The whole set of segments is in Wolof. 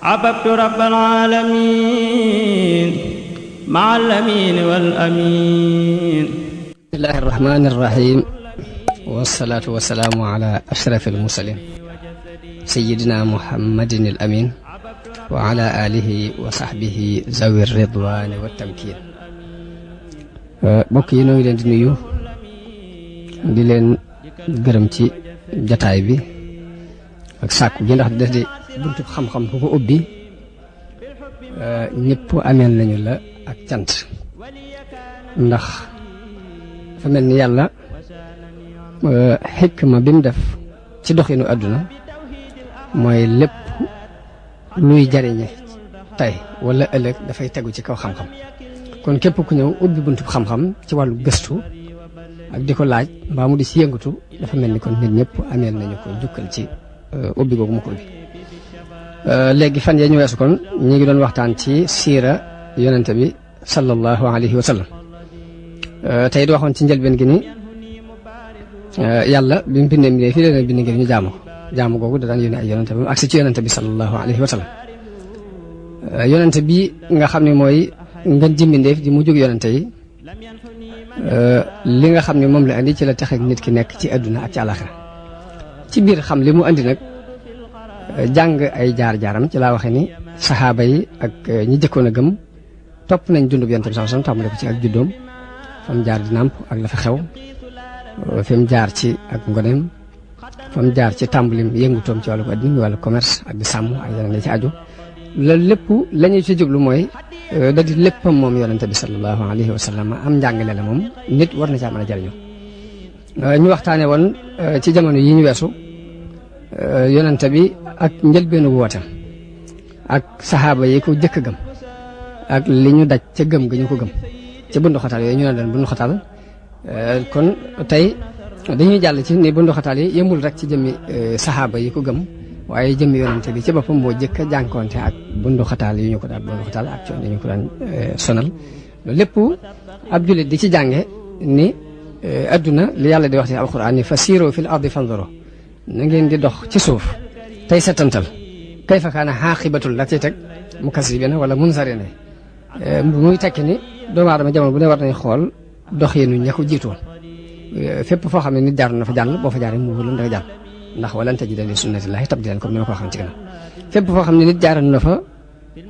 أحببت رب العالمين مع الأمين والأمين. بسم الله الرحمن الرحيم، والصلاة والسلام على أشرف المرسلين سيدنا محمد الأمين وعلى آله وصحبه ذوي الرضوان والتمكين. mbokk yi noo ngi leen di nuyu di leen gërëm ci jataay bi ak sàkku gi ndax daf di buntu xam-xam ku ko ubbi ñëpp ameel nañu la ak cant, ndax dafa mel ni yàlla xikma bi mu def ci doxinu àdduna mooy lépp luy jariñe tey wala ëllëg dafay tegu ci kaw xam-xam. kon képp ku ñëw ubbi buntu xam-xam ci wàllu gëstu ak di ko laaj mbaa mu di ci yëngatu dafa mel ni kon nit ñëpp ameel nañu ko jukkal ci ubbi googu mu ko ubbi. léegi fan yee ñu weesu kon ñu ngi doon waxtaan ci siira yonente bi sallallahu alayhi wa sallam. tey di waxoon ci njëlbeen gi ni yàlla bi mu bindee mbindee fii leen bind ngir ñu jaamu googu da daan yónni ay yonente bi mu agsi ci yonente bi sallallahu alayhi wa sallam. yonente bi nga xam ne mooy ngeen ji mbindeef di mu jóg yonente yi, li nga xam ne moom la andi ci la tax ak nit ki nekk ci àdduna ak ci àlaxira. ci biir xam li mu andi nag jàng ay jaar-jaaram ci laa waxee ni saxaaba yi ak ñi jëkkoon a gëm topp nañ dundub yonente bi sallallahu alayhi wa sallam tàmbale ko ci ak juddoom fa mu jaar di nàmp ak la fa xew, fi mu jaar ci ak ngoneem, fa mu jaar ci tàmbalim yëngutoom ci wàllu adduna wàllu commerce ak di sàmm ak yeneen la ci aju. loolu lépp la ñuy ci jublu mooy da di léppam moom yonente bi sallallahu alayhi wa sallam am njàngale la moom nit war na caa mën a jariñu. ñu waxtaane woon ci jamono yi ñu weesu yonente bi ak njëlbeenu woote ak saxaaba yi ko jëkk gëm ak li ñu daj ca gëm ga ñu ko gëm ci bundu xataal yooyu ñu ne leen bundu xataal. kon tey dañuy jàll ci ni bundu xataal yi yëmul rek ci jëmmi saxaaba yi ko gëm, waaye jëmmi yonente bi ci boppam moo jëkk a jànkoonte ak bundu xataal yi ñu ko daan bundu xataal ak coono yi ñu ko daan sonal. loolu lépp ab jullit di ci jànge ni adduna li yàlla di wax ci alquran ni fasiru fil ardi fanzuru, na ngeen di dox ci suuf tey setantal kayfa kaana xaaqibatul la ciy teg mukazzibina wala munzarina. muy tekki ni doomu aadama jamono bu ne war nañ xool dox yi nu ña ko jiitoon fépp foo xam ne nit jaar na fa jàll boo fa jaaree mu wëlu nga jàll, ndax walan tajida li sunnatillahi tabdilan comme ni ma ko waxoon ci gannaaw. fépp foo xam ne nit jaaroon na fa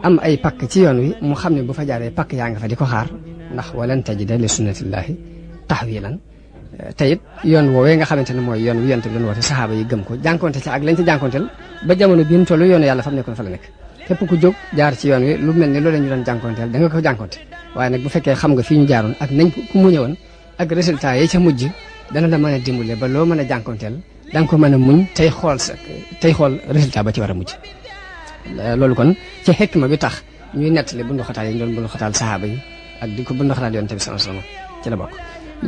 am ay pakk ci yoon wi mu xam ne bu fa jaaree pakk yaa nga fa di ko xaar, ndax walan tajida li sunnatillahi tahwilan. te it yoon woowee nga xamante ne mooy yoon wi yonent bi doon woote saxaaba yi gëm ko jànkonte ci ak lañ ci jànkonteel ba jamono bi ñu toll yoonu yàlla fa mu nekkoon fa la nekk. képp ku jóg jaar ci yoon wi lu mel ni loolu la ñu doon jànkonteel da nga ko jànkonte, waaye nag bu fekkee xam nga fii ñu jaaroon ak nañ ku mu ñëwoon ak résultat yi ca mujj dana la mën a dimbale ba loo mën a jànkonteel da nga ko mën a muñ tey xool résultat ba ci war a mujj. loolu kon ci xikma bi tax ñuy nettali bundu xataal yi ñu doon bundu xataal saxaaba yi ak di ko bundu xataal yonente bi sallallahu alayhi wasallam ci la bokk.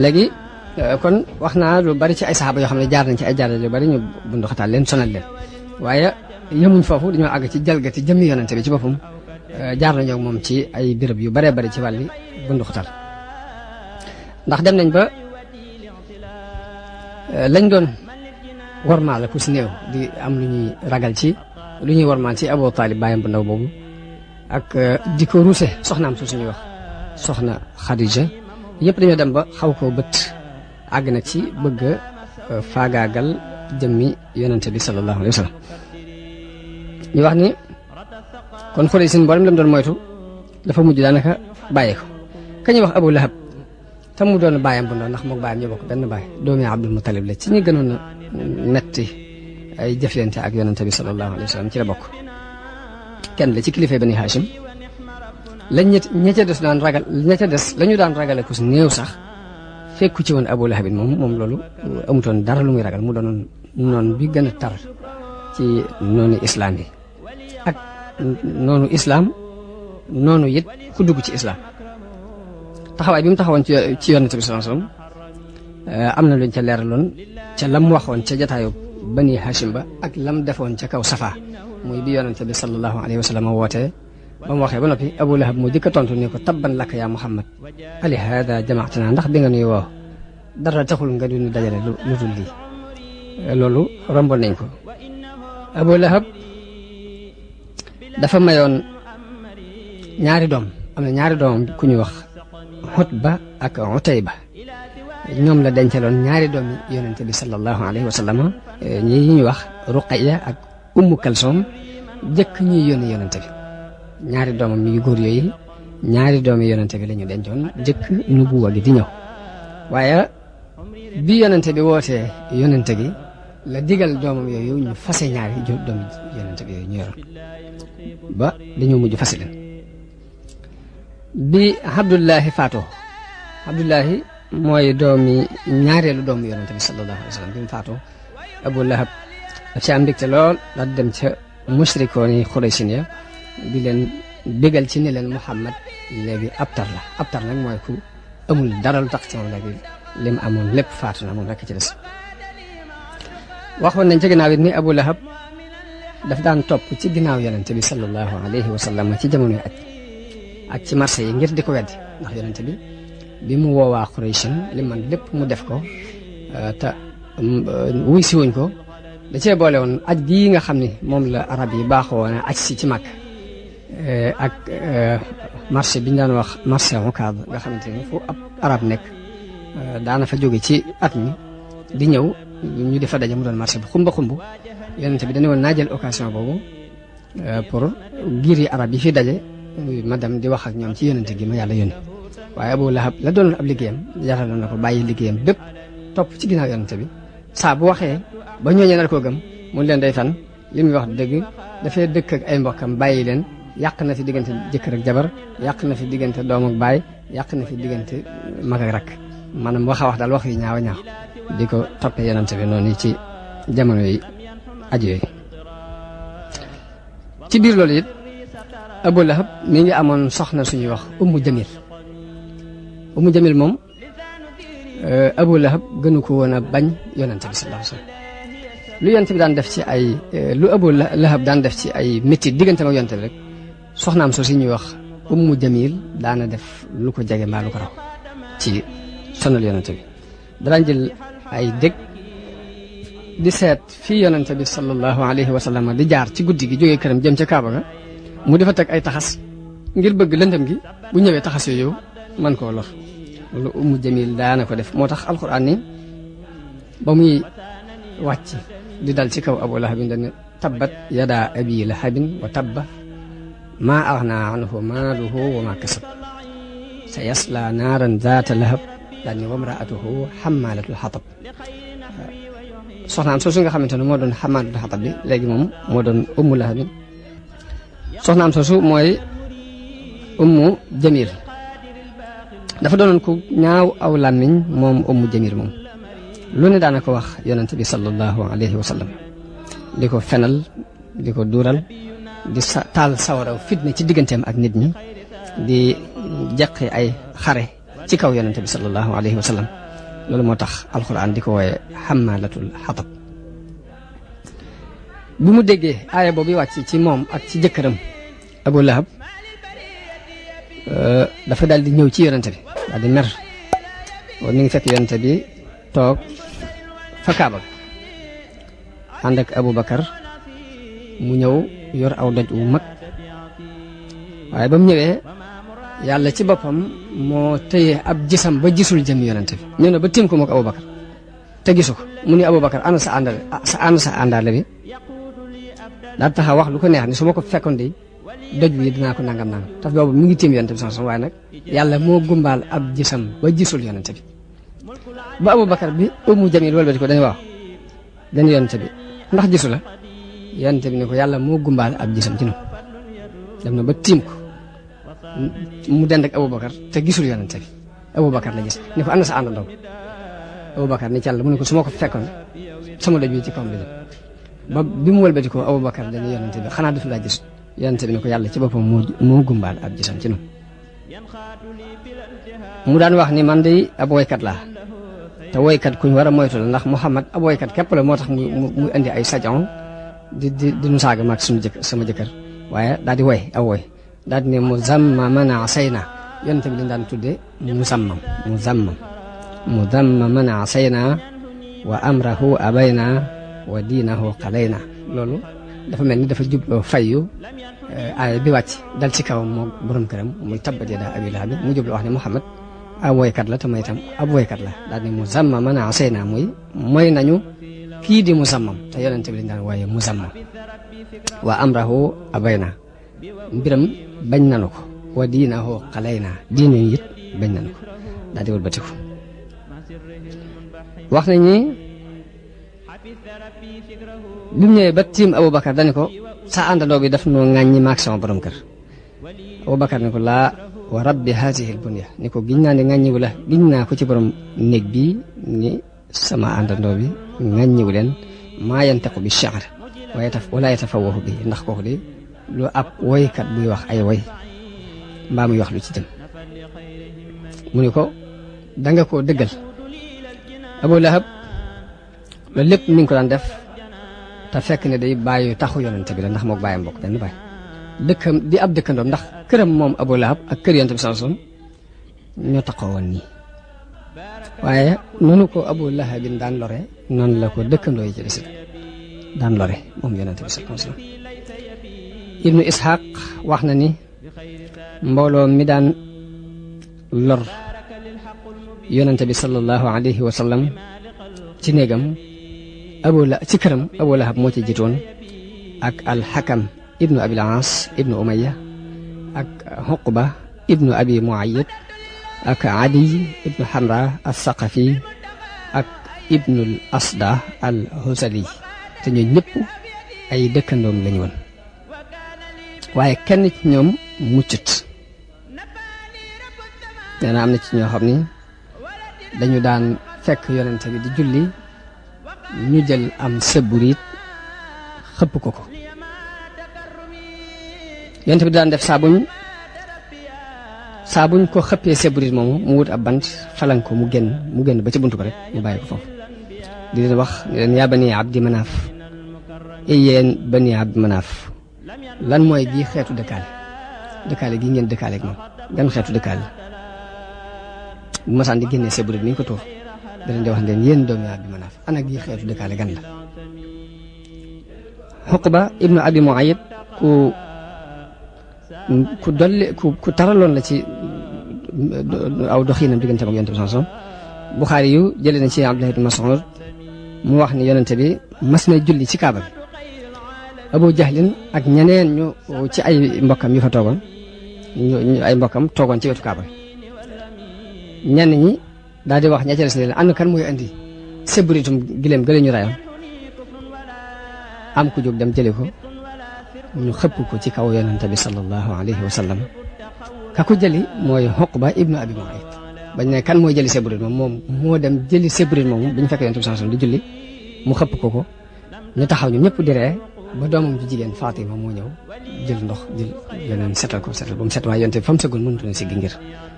léegi kon wax naa lu bari ci ay saxaaba yoo xam ne jaar nañ ci ay jaarale yu bari ñu bundu xataal leen sonal leen, waaye yemuñ foofu dañoo àgg ci jalgati jëmmi yonente bi ci boppam. jaar nañoo moom ci ay béréb yu baree bari ci wàlli bundu xataal, ndax dem nañ ba lañ doon wormaal ku si néew di am lu ñuy ragal ci lu ñuy wormaal ci Abu Talib bàyyam bu ndaw boobu ak di ko ruuse soxnaam su suñuy wax soxna Khadija, yëpp dañoo dem ba xaw koo bët àgg na ci bëgg a faagaagal jëmmi yonente bi sallallahu alayhi wa sallam. ñu wax ni kon xule sin mboolem lam doon moytu dafa mujj daanaka bàyyi ko. ka ñuy wax Abu Lahab tam mu doon bàyyam bu ndaw ndax moom bàyyam ñoo bokk benn bàyyi doomi Abdul Muttalib la ci ñi gënoon a netti ay jëflante ak yonente bi sallallahu alayhi wa sallam ci la bokk. kenn la ci kilifay Bani Hashim lañ ña ca des daan ragal ña ca des la ñu daan ragale ku si néew sax fekku ci woon Abu Lahab moom loolu amutoon dara lu muy ragal mu doonoon noonu bi gën a tar ci noonu islam yi ak noonu islam noonu it ku dugg ci islam. taxawaay bi mu taxawoon ci yonente bi sallallahu alayhi wasallam am na luñ ca leeraloon ca lam waxoon ca jataayu Bani Hashim ba ak lam defoon ca kaw Safa muy bi yonente bi sallallahu alayhi wa sallam wootee ba mu waxee ba noppi Abu Lahab moo jëkk a tontu ne ko tabban laka yaa Muhammad ali hada jamaatana ndax bi nga nuy woo dara taxul nga duñu dajale lu dul lii. loolu romboon nañ ko. Abu Lahab dafa mayoon ñaari doom am na ñaari doomam ku ñuy wax Utba ak Utayba ñoom la dencaloon ñaari doomi yonente bi sallallahu alayhi wa sallam ñi ñuy wax Ruqayya ak Ummu Kalsoom jëkk ñuy yónni yonente bi ñaari doomam yu góor yooyu ñaari doomi yonente bi la ñu dencoon jëkk nubuwa gi di ñëw waaye bi yonente bi wootee yonente gi la digal doomam yooyu ñu fase ñaari doomi yonente bi yooyu ñu yoroon ba dañoo mujj fase leen bi Abdullahi faatoo Abdullahi mooy doomi ñaareelu doomu yonente bi sallallahu alayhi wa sallam bi mu faatoo Abu Lahab daf ci am mbégte lool daal dem ca musrikoon yi Xuraysin ya di leen bégal ci ne leen Muhammad léegi abtar la abtar nag mooy ku amul dara lu tax ci moom léegi lim amoon lépp faatu na moom rekk ci des waxoon nañ ci ginnaaw it ni Abu Lahab daf daan topp ci ginnaaw yonente bi sallallahu alayhi wa sallam ci jamonoy aj ak ci marché yi ngir di ko weddi ndax yonente bi mu woowaa Qurayshin li man lépp mu def ko te wuy si wuñ ko da cee boole woon aj gii nga xam ni moom la arab yi baaxoo woon aj si ci màkk ak marché bi ñu daan wax marché Ukaad nga xamante ni fu ab arab nekk daana fa jóge ci at mi di ñëw ñu di fa daje mu doon marché bu xumba xumb yonente bi dañu woon naa jël occasion boobu pour giir yi arab yi fi daje ma dem di wax ak ñoom ci yonente gi ma yàlla yónni waaye Abu Lahab la doonoon ab liggéeyam jaraloon na ko bàyyi liggéeyam bépp topp ci ginnaaw yonente bi saa bu waxee ba ñooñee nar koo gëm mun leen day fan li muy wax dëgg dafay dëkk ak ay mbokkam bàyyi leen yàq na fi diggante jëkkër ak jabar yàq na fi diggante doom ak baay yàq na fi diggante mag ak rakk maanaam wax a wax daal wax yi ñaaw a ñaaw di ko toppee yonente bi noonu ci jamono yi aju yooyu ci biir loolu it Abu Lahab mi ngi amoon soxna suñuy wax Ummu Jamil moom Abu Lahab gënu ko woon a bañ yonente bi sallallahu alayhi wasallam lu yonente bi daan def ci ay lu Abu Lahab daan def ci ay métti diggante ak yonente bi rek soxnaam soo si ñuy wax Ummu Jamil daana def lu ko jege mbaa lu ko raw ci sonal yonente bi daan jël ay dëgg di seet fii yonente bi sallallahu alayhi wasallam di jaar ci guddi gi jógee këram jëm ca Kaaba ga mu defa teg ay taxas ngir bëgg lëndëm gi bu ñëwee taxas yooyu man koo lor loolu Ummu Jamil daana ko def moo tax alquran ni ba muy wàcc di dal ci kaw Abu Lahabin dañ ne tabbat yadaa abi lahabin wa tabba maa aghnaa anhu maaluhu wa maa kasab sa yasla naaran zaata lahab daal ni wa mraatuhu xammaalatul xatab soxnaam soosu nga xamante ne moo doon xammaalatul xatab bi léegi moom moo doon Ummu Lahabin soxnaam soosu mooy Ummu Jamil dafa doonoon ku ñaaw aw làmmiñ moom Ummu Jamil moom lu ne daana ko wax yonente bi sallallahu alayhi wa sallam di ko fenal di ko duural di taal sawaraw fitna ci digganteem ak nit ñi di jeqi ay xare ci kaw yonente bi sallallahu alayhi wa sallam loolu moo tax alquran di ko wooye xammaalatul xatab bi mu déggee aaya boobu wàcc ci moom ak ci jëkkëram Abu Lahab dafa daal di ñëw ci yonente bi daal di mer mi ngi fekk yonente bi toog fa Kaaba ànd ak Abu Bakar mu ñëw yor aw doj wu mag waaye ba mu ñëwee yàlla ci boppam moo tëye ab gisam ba gisul jëm yonente bi ñëw na ba tiim ko mook Abu Bakar te gisu ko mu ni Abu Bakar ana sa àndaale bi daal taxaw wax lu ko neex ni su ma ko fekkoon de doj wi dinaa ko nangam nangam taf boobu mi ngi tiim yonente bi sama waaye nag yàlla moo gumbaal ab gisam ba gisul yonente bi ba Abu Bakar bi Ummu Jamil wëlbati ko dañu waaw dañu yonente bi ndax gisu la yonente bi ne ko yàlla moo gumbaal ab gisam ci nu dem na ba tiim ko mu dend ak Abu Bakar te gisul yonente bi Abu Bakar la gis ne ko ana sa àndandoo Abu Bakar ni ci yàlla mu ne ko su ma ko fekkoon sama doj wi ci kawam la jëm ba bi mu wëlbati ko Abu Bakar dañu yonente bi xanaa daf laa gis yonente bi ne ko yàlla ci boppam moo gumbaal ab gisam ci nu mu daan wax ni man de ab woykat laa te woykat kuñ war a moytu la ndax Muhammad ab woykat képp la moo tax mu indi ay sajon di nu saaga maag sama jëkkër waaye daal di woy aw woy daal di ne muzammaman asayna yonente bi dañ daan tudde muzammaman asayna wa amrahu abayna wa diinahu qalayna loolu dafa mel ni dafa jubloo fayyu aaya bi wàcc dal ci kawam moo borom këram muy tabbat yadaa abii lahab mu jubloo wax ne Muhammad ab woykat la te mooy itam ab woykat la daal ne muzammaman asaynaa muy mooy nañu kii di muzammam te yonente bi lañ daan wooye muzammam wa amrahu abaynaa mbiram bañ nanu ko wa diinahu qalaynaa diine it bañ nanu ko daal di wëlbatiku wax nañ ni bi mu ñëwee ba tiim Aboubacar dani ko sa àndandoo bi daf noo ŋàññi maag sama borom kër Aboubacar ni ko laa wa rabbi haatihi lbunya ni ko giñ naa ne ŋàññiwu la giñ naa ko ci borom néeg bii ni sama àndandoo bi ŋàññiwu leen maa yantiqu bi shi'r wala yatafawahu bi ndax kooku di lu ab woykat buy wax ay woy mbaa muy wax lu ci jëm mu ni ko danga koo dëggal Abu Lahab loolu lépp mi ngi ko daan def te fekk ne day bàyyi taxu yonente bi la ndax mook bàyyam bokk benn bàyyi dëkkam di ab dëkkandoom ndax këram moom Abu Lahab ak kër yonente bi sallallahu alayhi wasallam ñoo taxoo woon nii waaye noonu ko Abu Lahab daan lore noonu la ko dëkkandoo yi ci desit daan lore moom yonente bi sallallahu alayhi wasallam Ibnu Ishaq wax na ni mbooloo mi daan lor yonente bi sallallahu alayhi wa sallam ci néegam ci këram Abu Lahab moo ci jiitoon ak al-Hakam ibnu Abil Aas ibnu Umayya ak Uqba ibnu Abi Muayyid ak Adi ibnu Hamra as-Saqafi ak ibnu al-Asda al-Husali te ñoo ñëpp ay dëkkandoom lañu woon waaye kenn ci ñoom muccut nee na am na ci ñoo xam ni dañu daan fekk yonente bi di julli ñu jël am sëbburit xëpp ko yonente bi daan def saa buñ ko xëppee sëbburit moomu mu wut ab bant falan ko mu génn ba ci buntu ko rek mu bàyyi ko foofu di leen wax ne leen yaa bani abdi manaaf yéen bani abdi manaaf lan mooy bii xeetu dëkkaale gi ngeen dëkkaale ak moom gan xeetu dëkkaale bu masaan di génnee sëbburit mi ko tuur da leen di wax ngeen yéen doomi Abdi Manaaf ana gi xeetu dëkkaale gan la Uqba ibnu Abi Muayyid ku taraloon la ci aw doxiinam diggante ak yonente bi sallallahu alayhi wasallam Buxaari yu jëlee na ci Abdullah ibn Mas'ud mu wax ni yonente bi mas na julli ci kaaba bi Abu Jahlin ak ñeneen ñu ci ay mbokkam yu fa toogoon ay mbokkam toogoon ci wetu kaaba bi ñenn ñi daal di wax ña ca des ne leen ànd kan mooy andi sëbburitum gileem gële ñu rayoon am ku jóg dem jëli ko ñu xëpp ko ci kaw yonente bi sallallahu alayhi wa sallam ka ko jëli mooy Uqba ibnu Abi Mu'ayt bañ ne kan mooy jëli sëbburit moom moo dem jëli sëbburit moomu bi ñu fekk yonente bi sallallahu alayhi wa sallam di julli mu xëpp ko ñu taxaw ñu ñëpp di ree ba doomam ju jigéen Fatima moo ñëw jël ndox jël leneen setal ba mu set waaye yonente bi fa mu sëggoon mënutu na si gi ngir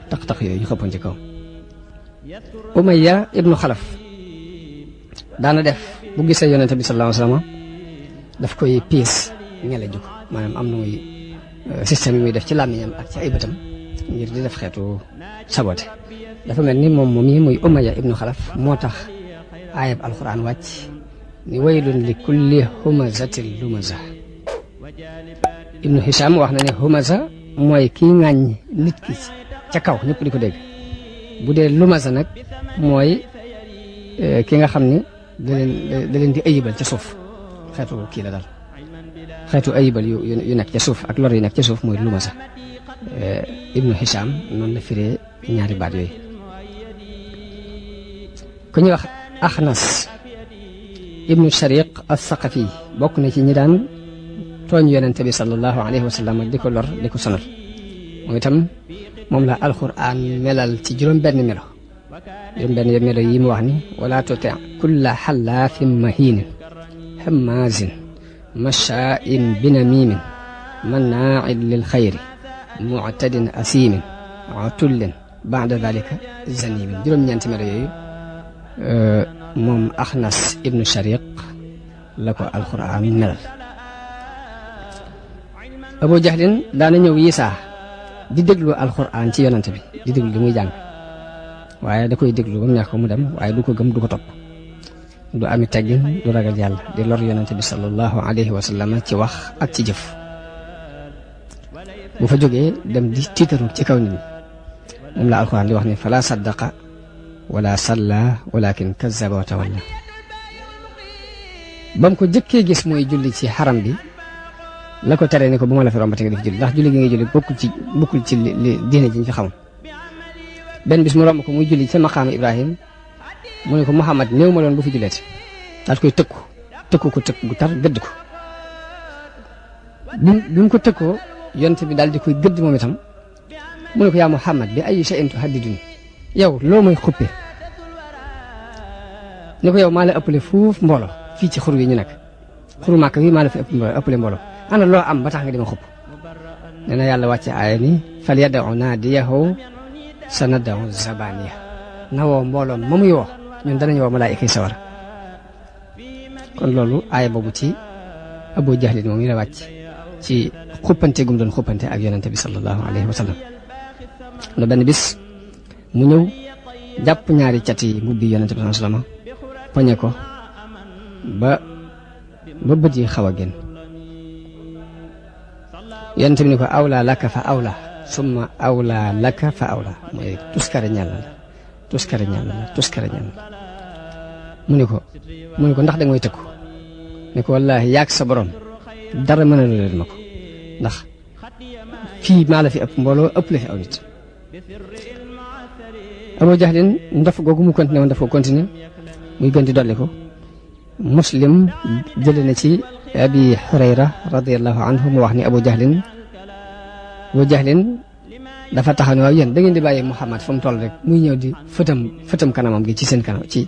tax yooyu ñu xëppoon ci kaw Umayya ibnu Xalaf daana def bu gisee yonente bi sallallahu alayhi wa sallam daf koy piis ñele ju ko maanaam am na muy système yi muy def ci làmmiñam ak ci ay bëtam ngir di def xeetu sabote dafa mel ni moom yi muy Umayya ibnu Xalaf moo tax aayab alquran wàcc ni waylun li kulli humazatin lumaza ibnu Hisham wax na ne humaza mooy kii ŋàññ nit ki ca kaw ñëpp di ko dégg bu dee lumaza nag mooy ki nga xam ni da leen di ayibal ca suuf xeetu kii la daal xeetu ayibal yu nekk ca suuf ak lor yu nekk ca suuf mooy lumaza ibnu Hisham noonu la firee ñaari baat yooyu ku ñuy wax Axnas ibnu Shariq as-Saqafi bokk na ci ñi daan tooñ yonente bi sallallahu alayhi wa sallam di ko lor di ko sonal moom itam moom la alquran melal ci juróom-benn melo yi mu wax ni wala tuti kulla xallaafin mahiinin hammaazin mashaa'in binamiimin mannaa'in lil xayri mu'tadin asiimin utullin ba'da dalika zaniimin juróom-ñeenti melo yooyu moom Axnas ibnu Shariq la ko alquran melal Abu Jahlin daana ñëw Yisaa di déglu alquran ci yonante bi di déglu li muy jàng waaye da koy déglu ba mu neex ko mu dem waaye du ko gëm du ko topp du ami teggin du ragal yàlla di lor yonente bi sallallahu alayhi wa sallam ci wax ak ci jëf bu fa jógee dem di tiitaru ci kaw nit ñi moom la alxuraan di wax ni fala saddaqa wala salla walakin kazzaba wa tawalla ba mu ko jëkkee gis mooy julli ci xaram bi la ko teree ni ko bu ma la fi rombate nga def julli ndax julli gi ngay julli bokkul ci li diine ji ñu fi xamoon benn bis mu romb ko muy julli ca maqaama Ibrahim mu ne ko Muhammad néew ma loon bu fi julleeti daal koy tëkku ko tëkk gu tar gëdd ko bi mu ko tëkkoo yonent bi daal di koy gëdd moom itam mu ne ko yaa Muhammad bi ay shay'in tuhaddiduni yow loo may xuppe ni ko yow maa la ëppale fuuf mbooloo fii ci xur wi ñu nekk xuru Màkka wi maa la fi ëppale mbooloo ana loo am ba tax nga di ma xupp nee na yàlla wàcce aaya ni fal yad'u naadiyahu sanad'u zabaniya na woo mbooloom ma muy woo ñun danañ woo malaayika yi sawara kon loolu aaya boobu ci Abu Jahlin moom yi la wàcc ci xuppante gum doon xuppante ak yonente bi sallallahu alayhi wa sallam la benn bis mu ñëw jàpp ñaari cati mbubbi yonente bi sallallahu alayhi wa sallam poñe ko ba bët yi xaw a génn yonente bi ni ko awla laka fa awla summa awla laka fa awla mooy tuskare ñàll la tuskare ñàll la tuskare ñàll la mu ni ko ndax da nga may tëkku ni ko wallaahi yaag sa borom dara mën a leen ma ko ndax fii maa la fi ëpp mbooloo ëpp la fi aw nit Abu Jahlin ndof googu mu continué woon daf ko continué muy gën di dolli ko Muslim jële na ci Abi Hurayra radiyallahu anhu mu wax ni Abu Jahlin dafa taxaw ne waaw yéen da ngeen di bàyyi Muhammad fa mu toll rek muy ñëw di fëtam kanamam gi ci seen kanam ci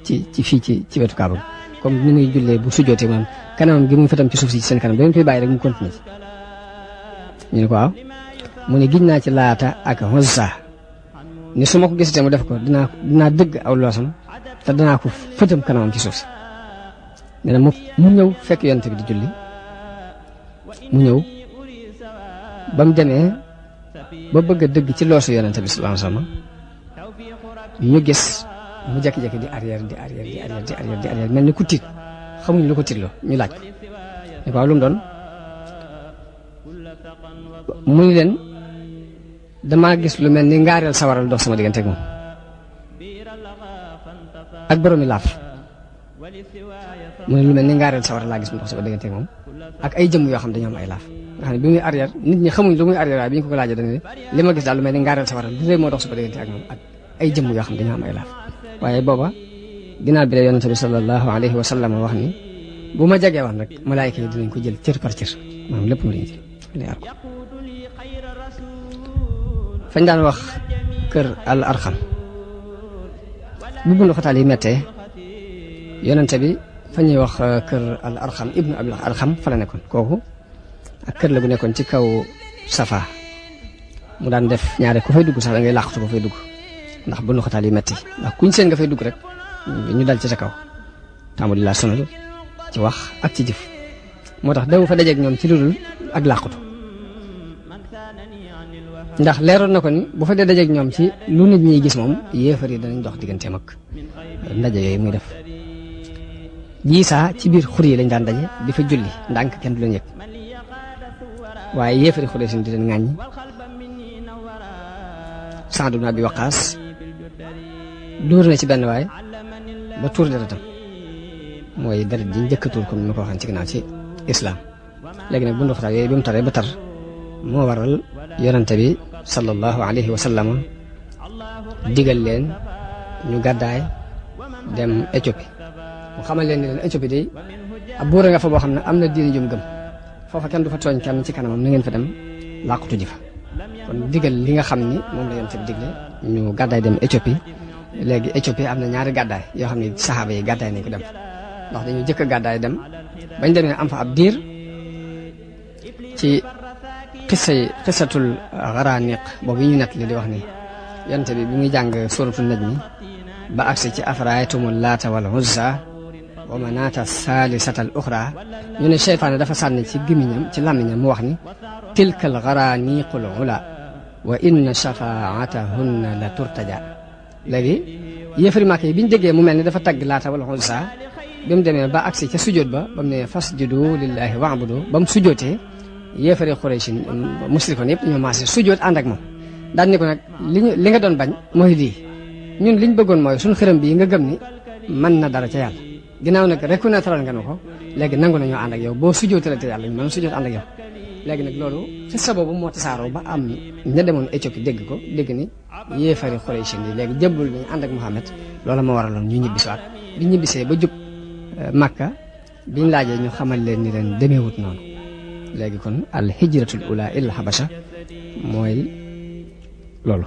fii ci wetu Kaaba comme ni muy jullee bu sujjootee maanaam kanamam gi muy fëtam ci suuf si ci seen kanam da ngeen koy bàyyi rek mu continué ñu ne ko waaw mu ne giñ naa ci Laata ak Uzza ni su ma ko gisatee mu def ko dinaa dëgg aw loosam te danaa ko fëtam kanamam ci suuf si nee na mu ñëw fekk yonent bi di julli mu ñëw ba mu demee ba bëgg a dëgg ci loosu yonent bi sallallahu alayhi wasallam ñu gis mu jékki-jékki di arrière mel ni ku tiit xamuñu lu ko tiitloo ñu laaj ko ne ko waaw lu mu doon mu ni leen damaa gis lu mel ni ngaareel sawaral dox sama diggante ak moom ak boroomi laaf mu ne lu mel ni ngaareel sawaral laa gis mu dox sama diggante ak moom ak ay jëmm yoo xam dañoo am ay laaf nga xam ne bi muy arrière nit ñi xamuñ lu muy arrière waaye bi ñu ko laajee dañu ne li ma gis daal lu mel ni ngaareel sawaral lu lay moo dox sama diggante ak moom ak ay jëmm yoo xam dañoo am ay laaf waaye booba ginnaaw bi la yonente bi sallallahu alayhi wa sallam wax ni bu ma jegee woon rek malaayika yi dinañ ko jël cër par cër maanaam lépp mu lañu jël lay ar ko fañ daan wax kër al arxam bu bundu xataal yi mettee yonente bi fa ñuy wax kër al arxam ibnu abil arxam fa la nekkoon kooku ak kër la gu nekkoon ci kaw safa mu daan def ñaare ku fay dugg sax da ngay làqatu ko fay dugg ndax bundu xataal yi metti ndax kuñ seen nga fay dugg rek ñu dal ci sa kaw tàmmu di laa sonal ci wax ak ci jëf moo tax daw fa dajeeg ñoom ci lu dul ak làqatu ndax leeroon na ko ni bu fa dee dajeeg ñoom ci lu nit ñi gis moom yéefar yi danañ dox digganteem ak ndaje yooyu muy def jiisaa ci biir xur yi lañ daan daje di fa julli ndànk kenn du leen yëg waaye yéefari xuree sin di leen ŋàññi Saad ibn Abi Waqaas dóor na ci benn waay ba tuur deretam mooy deret ji njëkk a tuur comme ni ma ko waxee ci ginnaaw ci islam léegi nag bu ndoxtaal yooyu bi mu taree ba tar moo waral yonente bi sallallahu alayhi wa sallam digal leen ñu gàddaay dem Éthiopie mu xamal leen ni leen Éthiopie day ab buur nga fa boo xam ne am na diine jum gëm foofa kenn du fa tooñ kenn ci kanamam na ngeen fa dem làqutu ji fa kon digal li nga xam ni moom la yonente bi digle ñu gàddaay dem Éthiopie léegi Éthiopie am na ñaari gàddaay yoo xam ne saxaaba yi gàddaay nañ ko dem ndax dañu jëkk a gàddaay dem bañ demee am fa ab diir ci xisatul xaraaniq boobu yi ñu nett li di wax ni yonente bi bi muy jàng suratu najmi ba agsi ci afraaytumul laata wal uzza wa manaata saalisata al uxra ñu ne seytaane dafa sànni ci gémmiñam ci làmmiñam mu wax ni tilka al xaraaniqul ula wa inna shafaatahunna la turtaja léegi yéefari Màkka yi bi ñu déggee mu mel ni dafa tagg laata wala uzza bi mu demee ba agsi ca sujjóot ba mu ne fasjudu lillahi wa'budu ba mu sujjóotee yéefari Quraysh musrikoon yëpp ñoo maase sujjóot ànd ak moom daan ni ko nag li nga doon bañ mooy lii ñun liñ bëggoon mooy suñu xërëm bii nga gëm ni mën na dara ca yàlla ginnaaw nag reconnaître nga nu ko léegi nangu nañoo ànd ak yow boo sujjóotale te yàlla ñu mën a sujjóot ànd ak yow léegi nag loolu ci sababu moo tasaaroo ba am ña demoon Éthiopie dégg ni yéefari Quraysh yi léegi jëbbul nañu ànd ak Muhammad loola moo waraloon ñu ñibbisiwaat bi ñibbisee ba jub Makka biñ laajee ñu xamal leen ni leen demeewut noonu léegi kon al hijratul ula ila habasha mooy loolu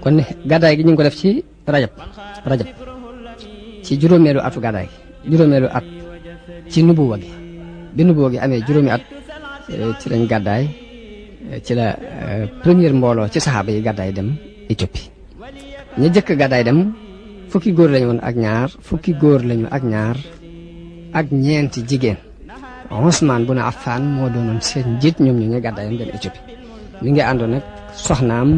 kon gàddaay gi ñu ngi ko def ci rajab ci juróomeelu atu gàddaay gi juróomeelu at ci nubuwa gi bi nubuwa gi amee juróomi at ci lañ gàddaay ci la première mbooloo ci saxaaba yi gàddaay dem Éthiopie ña jëkk gàddaay dem fukki góor lañu woon ak ñaar ak ñeenti jigéen Usmaan bun Affaan moo doonoon seen njiit ñoom ñu ngi gàddaayam dem Éthiopie mi ngi àndoon nag soxnaam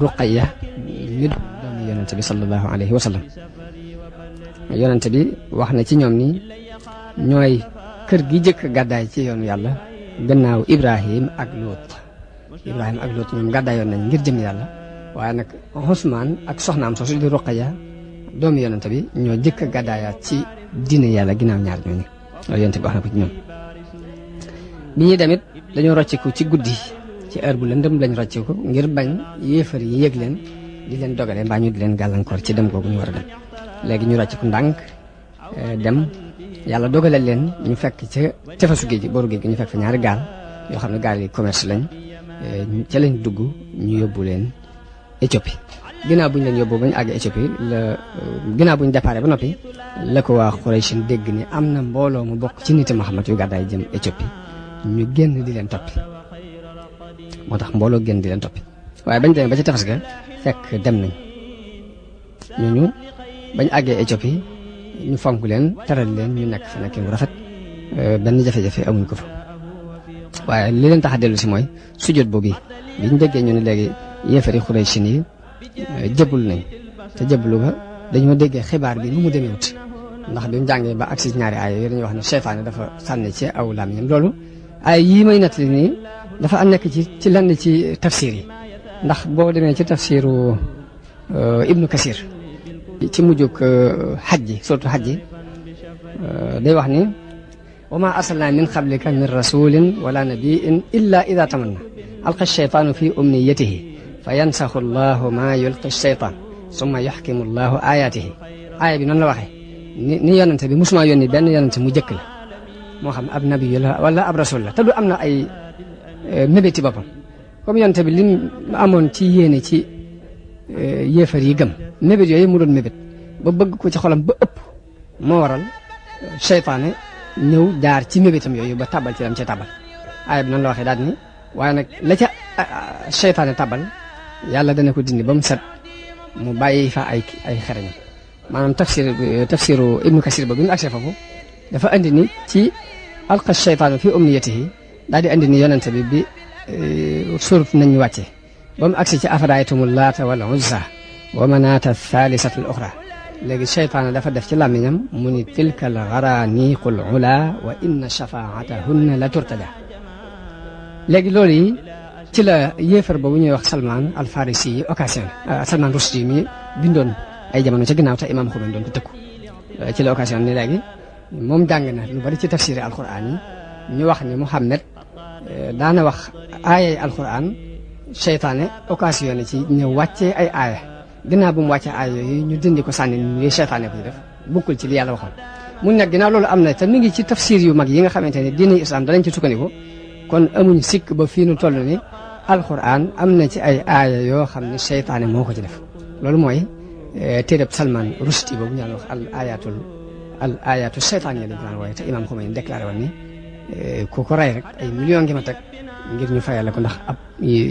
Ruqayya mi doomu yonente bi sallallahu alayhi wa sallam yonente bi wax na ci ñoom ni ñooy kër gi jëkk gàddaay ci yoonu yàlla gannaaw Ibrahim ak Luut ñoom gàddaayoon nañ ngir jëm yàlla waaye nag Usmaan ak soxnaam soosu di Ruqayya doomu yonente bi ñoo jëkk gàddaayaat ci diine yàlla ginnaaw ñaar ñooñu loolu yonente bi wax na ko ci ñoom bi ñuy demit dañoo rocciku ci guddi ci heure bu lëndëm lañ rocciku ngir bañ yéefar yi yëg leen di leen dogale mbaa ñu di leen gàllankoor ci dem googu ñu war a dem léegi ñu rocciku ndànk dem yàlla dogale leen ñu fekk ca tefesu géej gi booru géej gi ñu fekk fa ñaari gaal yoo xam ne gaal yi commerce lañ ca lañ dugg ñu yóbbu leen Éthiopie ginnaaw bu ñu leen yóbbu ba ñu àgg Éthiopie ginnaaw bu ñu déparé ba noppi la ko waa Quraysh dégg ni am na mbooloo mu bokk ci niti Muhammad yu gàddaay jëm Éthiopie ñu génn di leen toppi moo tax mbooloo génn di leen toppi waaye bañ demee ba ci tefes ga fekk dem nañ ñooñu bañ àggee Éthiopie ñu fonk leen teral leen ñu nekk fa nekkin bu rafet benn jafe-jafe amuñ ko fa waaye li leen tax a dellu si mooy sujjóot boobu biñ déggee ñu ne léegi yéefari Quraysh yi jëbbul nañ te jëbbulu ba dañoo déggee xibaar bi nu mu demeewut ndax bi mu jàngee ba agsi ñaari aaya yi dañuy wax ne seytaane dafa sànni ci aw làmmiñam loolu ay yii may nettali nii dafa am nekk ci lenn ci tafsir yi ndax boo demee ci tafsiru Ibnu Kasir ci mujjug xaj ji surtout xaj ji day wax ni wa ma arsalna min qablika min rasulin wala nabiin illa ida tamanna alqa sheytaanu fi umniyatihi fa yansaxu allahu ma yulqi sheytaan summa yaxkimu allahu ayatihi aaya bi noonu la waxee ni yonante bi musuma yónni benn yonante mu jëkk la moo xam ab nabi la wala ab rasul la te du am na ay mébéti boppam comme yonante bi lim amoon ci yéene ci yéefar yi gëm mébét yooyu mu doon mébét ba bëgg ko ci xolam ba ëpp moo waral seytaane ñëw jaar ci mébétam yooyu ba tabal ci lam ca tabal aaya bi noonu la waxee daal ni waaye nag la ca seytaane tabal yàlla dana ko dindi ba mu set mu bàyyi fa ay xereñam maanaam tafsiru Ibnu Kasir ba bi mu agsee foofu dafa andi ni ci alqa sheytaanu fi umniyatihi daal di andi ni yonente bi surat nañ ñu wàcce ba mu agsi ci afaraytumul laata wal uzza wa manaata thaalisata al uxra léegi seytaane dafa def ci làmmiñam mu ni tilka al garaniqul ula wa inna shafaatahunna la turtaja léegi loolu yi ci la yéefar boobu ñuy wax Salman al Farisi yi occasion Salman Rushdie mi bindoon ay jamono ca ginnaaw te imaam Xumeyn doon ko tëkku ci la occasion ni léegi moom jàng na lu bari ci tafsiri alquran yi ñu wax ni Muhammad daana wax aayay alquran seytaane occasion ci ñëw wàccee ay aaya ginnaaw bu mu wàccee aaya yooyu ñu dindi ko sànni ni seytaane ko ci def bokkul ci li yàlla waxoon mun nag ginnaaw loolu am na te mi ngi ci tafsir yu mag yi nga xamante ne diine islam danañ ci sukkandiku kon amuñ sikk ba fii nu toll ni alquran am na ci ay aaya yoo xam ne seytaane moo ko ci def loolu mooy téereb Salman Rushdie boobu ñu wax al ayatu seytaan yi lañ ko daan wooye te imaam Xumeyn déclaré woon ni ku ko rey rek ay million ngi ma teg ngir ñu fayal ko ndax ab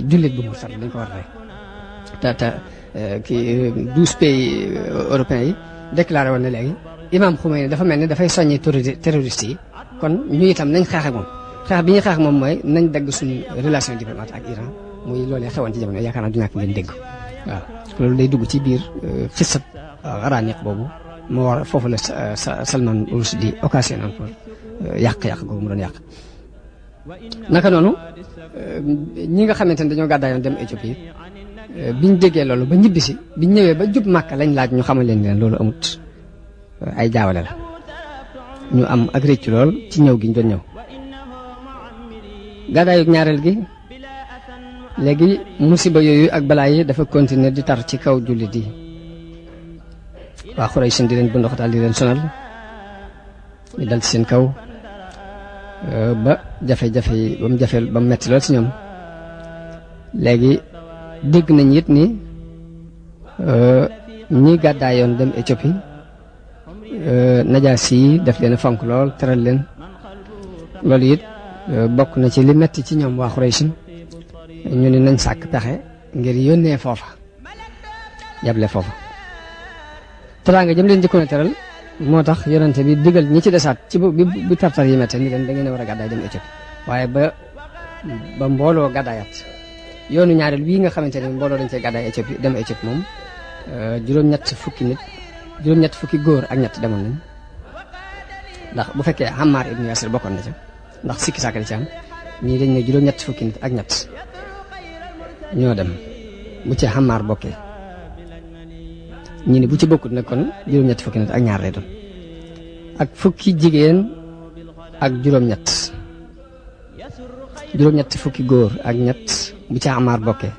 jullit bu murtad dañ ko war a rey te kii 12 pays européens yi déclaré woon ne léegi imaam Xumeyn dafa mel ni dafay soññi terroriste yi kon ñu itam nañ xeex ak moom xeex bi ñuy xeex moom mooy nañ dagg suñu relation diplomate ak Iran muy loolee xewoon ci jamono yaakaar naa du ñàkk ngeen dégg waaw loolu day dugg ci biir xisab xaraaniq boobu moo war foofu la Salman Rushdie occasion pour yàq-yàq googu mu doon yàq. naka noonu ñi nga xamante ne dañoo gàddaayoon dem Éthiopie biñ déggee loolu ba ñibbisi biñ ñëwee ba jub Màkka lañ laaj ñu xamal leen loolu amut, ay jaawale la. ñu am ak réccu lool ci ñëw gi ñu doon ñëw. gàddaayu ñaareel gi léegi musiba yooyu ak balaa yi dafa continuer di tar ci kaw jullit yi. waa Xuraysh di leen bunduxataal di leen sonal ñu dal ci seen kaw ba jafe-jafe yi ba mu metti lool ci ñoom. léegi dégg nañ it ni ñi gàddaayoon dem Éthiopie Najaasi yi daf leen fonk lool teral leen. loolu it bokk na ci li metti ci ñoom waa Xuraysh ñu ne nañ sàkk pexe ngir yónnee foofa yable foofa. teraanga jëm leen jëkkoon a teral moo tax yonente bi digal ñi ci desaat ci bu tartar yi mette ni leen da ngeen a war a gàddaay dem Éthiopie. waaye ba mbooloo gàddaayaat yoonu ñaareel bii nga xamante ne mbooloo dañ cee gàddaay Éthiopie dem Éthiopie moom juróom-ñett fukki góor ak ñett demoon nañ. ndax bu fekkee Ammar ibn Yasir bokkoon na ca ndax sikki sàkk di ci am ñii dañ ne juróom-ñett fukki nit ak ñett ñoo dem bu ci Ammar bokkee. ñi ne bu ci bokkut nag kon juróom-ñett fukki nit ak ñaar lay doon ak fukki jigéen ak juróom-ñett fukki góor ak ñett bu ci Ammar bokkee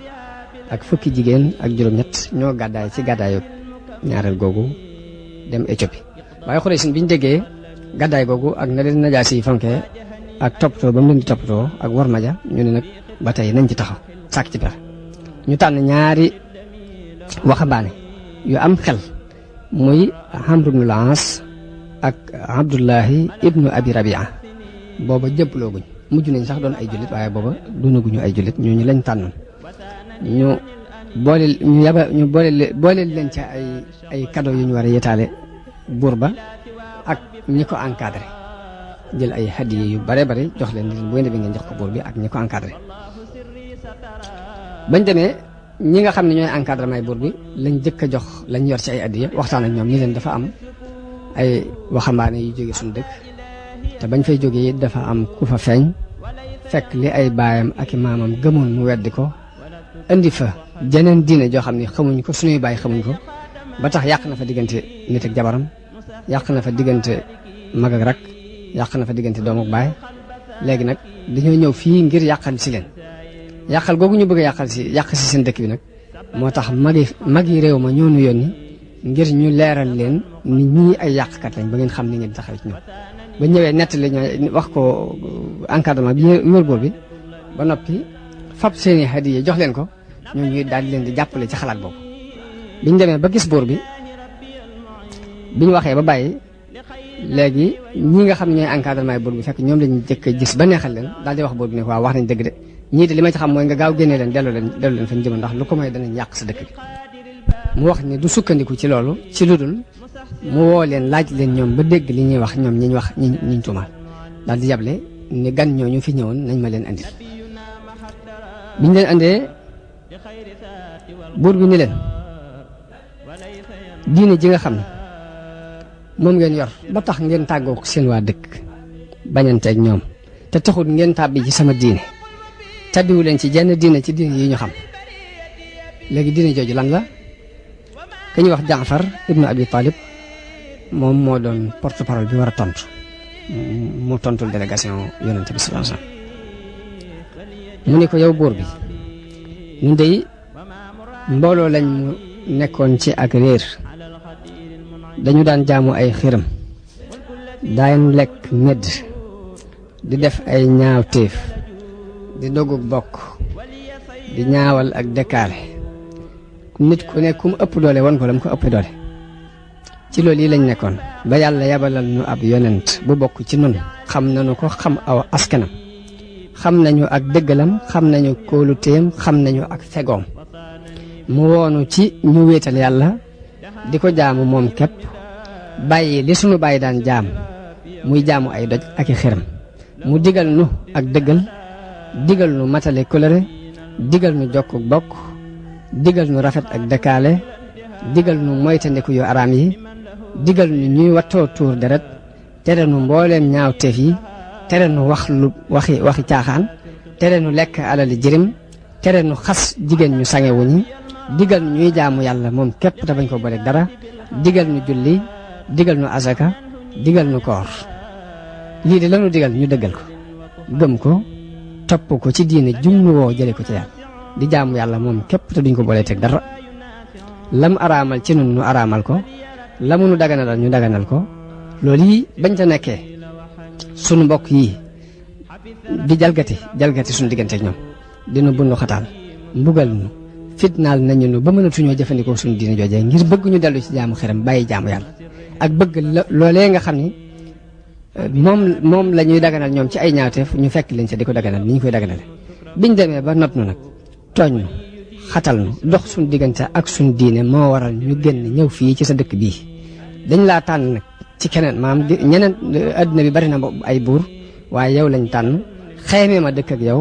ak fukki jigéen ak juróom-ñett ñoo gàddaay ci gàddaayu ñaareel googu dem Éthiopie. waaye Xuraysh biñ déggee gàddaay googu ak na leen Najaasi yi fonkee ak toppatoo ba mu leen di toppatoo ak war maja ñu ne nag ba tey nañ ci taxaw sàkk ci pexe. ñu tànn ñaari waxambaane yu am xel muy Amr ibn al-As ak Abdullahi ibnu Abi Rabia. booba jëppalooguñ mujj nañ sax doon ay jullit waaye booba doonaguñu ay jullit ñooñu lañ tànnoon ñu boole leen ca ay cadeau yu ñu war a yetaale buur ba ak ñi ko encadré jël ay hadiya yu bare bare jox leen bu ngeen bi ngeen jox ko buur bi ak ñi ko encadré. bañ demee ñi nga xam ne ñooy encadrement buur bi lañ jëkk a jox lañ yor ci ay hadiya waxtaan ak ñoom ni leen dafa am ay waxambaane yu jóge suñu dëkk te bañ fay jógee it dafa am ku fa feeñ fekk li ay baayam ak i maamam gëmoon mu weddi ko indi fa jeneen diine joo xam ne xamuñ ko suñuy baay xamuñ ko ba tax yàq na fa diggante nit ak jabaram yàq na fa diggante mag ak rak yàq na fa diggante doom ak baay. léegi nag dañoo ñëw fii ngir yàqal si leen yàqal googu ñu bëgg a yàq si seen dëkk bi nag moo tax mag yi réew ma ñoo nu yónni ngir ñu leeral leen ni ñii ay yàqkat lañ ba ngeen xam ni ngeen taxaw ci ñoom. ba ñëwee nettali ñoo wax ko encadrement bi yor buur bi ba noppi fab seeni hadiya jox leen ko ñoo ñuy daal di leen di jàppale ci xalaat boobu. biñ demee ba gis buur bi biñ waxee ba bàyyi léegi ñi nga xam ne ñooy encadrement buur bi fekk ñoom lañu jëkk a gis ba neexal leen daal di wax buur bi ne waaw wax nañ dëgg de ñii de li ma ci xam mooy nga gaaw génnee leen dellu leen fañ jëm ndax lu ko may danañ yàq sa dëkk bi. mu wax ni du sukkandiku ci loolu ci lu dul mu woo leen laaj leen ñoom ba dégg li ñuy wax ñoom ñiñ tuumaal daal di yable ni gan ñooñu fi ñëwoon nañ ma leen andil. biñ leen andee buur bi ni leen diine ji nga xam ne moom ngeen yor ba tax ngeen tàggook seen waa dëkk bañanteeg ñoom te taxul ngeen tàbbi ci sama diine tàbbiwu leen ci jenn diine ci diine yi ñu xam. léegi diine jooju lan la ka ñuy wax Jaafar ibnu Abi Talib moom moo doon porte parole bi war a tontu mu tontul délégation yonente bi sallallahu alayhi wasallam mu ne ko yow buur bi ñun dey mbooloo lañ mu nekkoon ci ak réer dañu daan jaamu ay xiram daan lekk medd di def ay ñaawteef di dogug bokk di ñaawal ak dëkkaale nit ku ne ku mu ëpp doole won ko la mu ko ëpp doole ci loolu yi lañ nekkoon ba yàlla yabalal ñu ab yonent bu bokk ci nun xam nañu ko xam aw askanam xam nañu ak dëggalam xam nañu kóoluteem xam nañu ak fegoom mu woonu ci ñu wéetal yàlla di ko jaamu moom képp bàyyi li sunu bàyyi daan jaam muy jaamu ay doj ak i xiram mu digal nu ak dëggal digal nu matale kóllëre digal nu jokk bokk digal nu rafet ak dëkkaale digal nu moytandiku yu araam yi digal nu ñuy wattoo tuur deret tere nu mbooleem ñaawteef yi tere nu waxi caaxaan tere nu lekk alali jirim tere nu xas jigéen ñu sangewu ñi digal nu ñuy jaamu yàlla moom képp te bañ ko booleeg dara digal nu julli digal nu azaka digal nu koor lii de lanu digal ñu dëggal ko gëm ko topp ko ci diine jumnu woo jële ko ci yàlla di jaamu yàlla moom képp te duñ ko boolee teg dara lam araamal ci nun nu araamal ko lamu nu daganalal ñu daganal ko loolu yi bañ ta nekkee sunu mbokk yii di jalgati sunu diggante ak ñoom dinu bundu xataal mbugal nu fitnaal nañu nu ba mënatuñoo jëfandikoo sunu diine joojee ngir bëgg ñu dellu ci jaamu xeram bàyyi jaamu yàlla ak bëgg loolee nga xam ni moom la ñuy daganal ñoom ci ay ñaawteef ñu fekk leen ca di ko daganal ni ñu koy daganale biñ demee ba not nu nag tooñ nu xatal nu dox suñu diggante ak suñu diine moo waral ñu génn ñëw fii ci sa dëkk bii dañ laa tànn nag ci keneen maanaam ñeneen adduna bi bari na ay buur waaye yow lañ tànn xeymee ma dëkk ak yow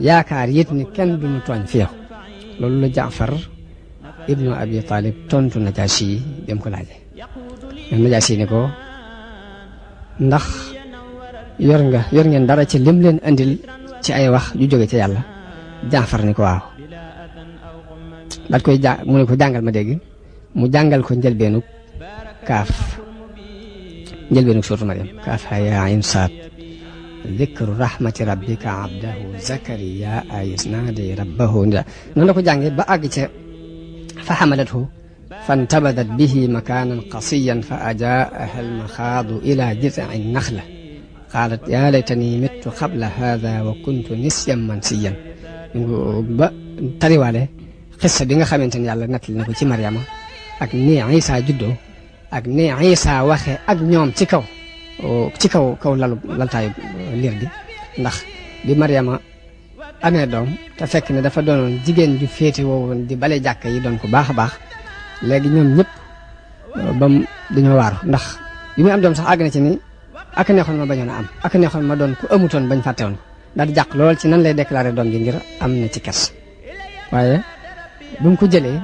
yaakaar yit ni kenn duñu tooñ fi yow loolu la Jaafar ibnu Abi Talib tontu Najaasi yi dem ko laaje Najaasi ni ko ndax yor ngeen dara ci lim leen andil ci ay wax ju jóge ci yàlla Jaafar ni ko waaw daat koy mu ne ko jàngal ma dégg mu jàngal ko njëlbeenug suuratu Maryam kaaf ha yaa ayn saad dikru rahmati rabbika abdahu zakariya is naadi rabbahu noonu la ko jàngee ba àgg ca fa xamalathu fantabadat bihi makaanan qasiyan fa ajaaha almaxaadu ila jizci naxla qaalat yaa laytani mittu qabla haada wa kuntu nisyan mansiyan ba tariwaale xissa bi nga xamante ni yàlla nettali na ko ci Maryama ak ni Isa juddoo ak ni Isa waxee ak ñoom ci kaw laltaayu liir gi ndax bi Maryama amee doom te fekk ne dafa doonoon jigéen ju féete woowoon di bale jàkka yi doon ko baax a baax léegi ñoom ñëpp bam dañoo waaru ndax bi muy am doom sax àgg na ci ni ak neexoon ma bañoon a am ak neexoon ma doon ku amutoon bañ fàtte woon ko daal di jàq lool ci nan lay déclaré doom ji ngir am na ci kers waaye bu mu ko jëlee